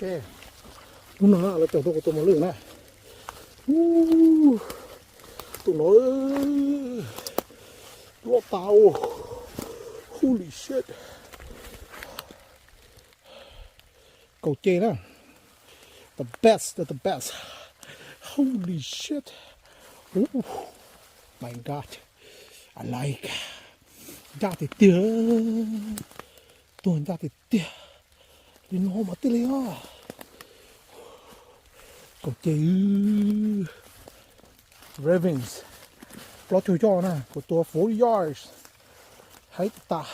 Hnub no lawv caum tau kuv tua mos lwj na. Tus no loj tas. Holy shit. Kaum ceg na. The best of the best. Holy shit. Oh my God. I like. Ncaj tiag tiag. Tuag ncaj tiag tiag. Li no mas thiaj li os. Kaum ceg. Ravens. Plaub caug yoj na, kuv tua forty yards. Heev tas tas.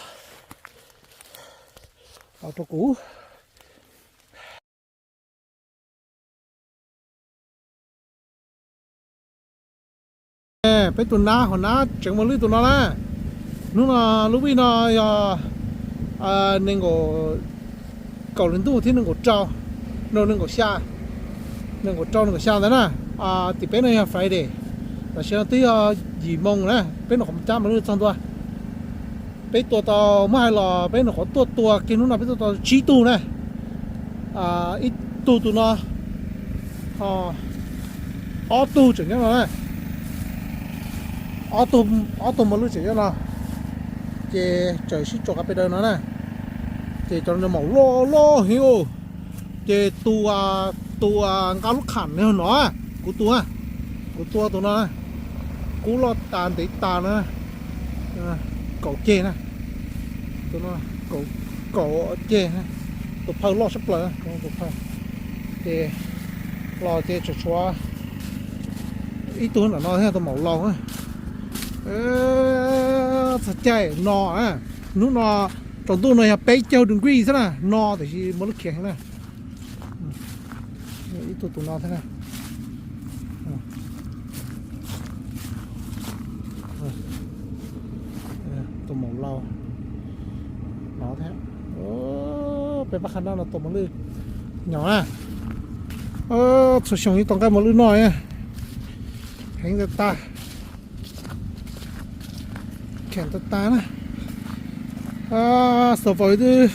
Los rau kuv. Peb tus nab, hauv nab tseev mos lwj tus no na. Hnub no lub vij no yog nees nkaum, kaum hli ntuj thiab nees nkaum rau, nees nkaum xya, nees nkaum rau nees nkaum xya ntawd na. Tim peb no yog Friday, tam sim no twb yog yim moo na, peb nyuam qhuav cab mos lwj txog ntua. Peb tua tau, muab hais los peb nyuam qhuav tuaj tua kiag hnub no peb tuaj tau tsib tug na. Ib tug tus no, ob tug tseem nyob no na, ob tug mos lwj tseem nyob no, ces tseem sib tso qab pes daws no na. Ces cov no maum loj loj heev. Ces tus, tus nqa lub kham no, kuv tua, kuv tua tus no, kub loj tas ntev tas na. Kaum ceg na, tus no kaum ceg, tus phawj loj sab plaws, tus phawj. Ces los ces tseem tshuav ib tug ntawm no thiab, tus maum laus. Txog caij no, hnub no tsaus ntuj no yog peb caug degree xwb na, no tiam sis mos lwj khiav heev na. Ib tug tus no thiab na. Tus maum laus no thiab. Peb pab qhab nab no tua mos lwj nyob na. Txhua xyoo yeej tau nqaij mos lwj noj. Heev tas tas. Kheem tas tas na. Xav faus ib tug,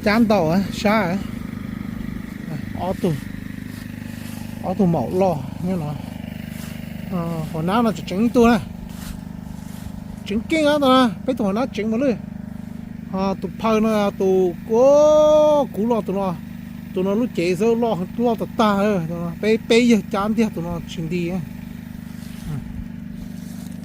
cab ntau sab. Ob tug maum loj nyob no. Hauv nab no tseem tseev ib tug na. Tseev keej na, peb tus hauv nab tseev mos lwj. Ho tus phawj no tus kub loj tus no, tus no lub cev xwb loj tas tas. Peb peb yawg cab ntiag tus no tsis nti.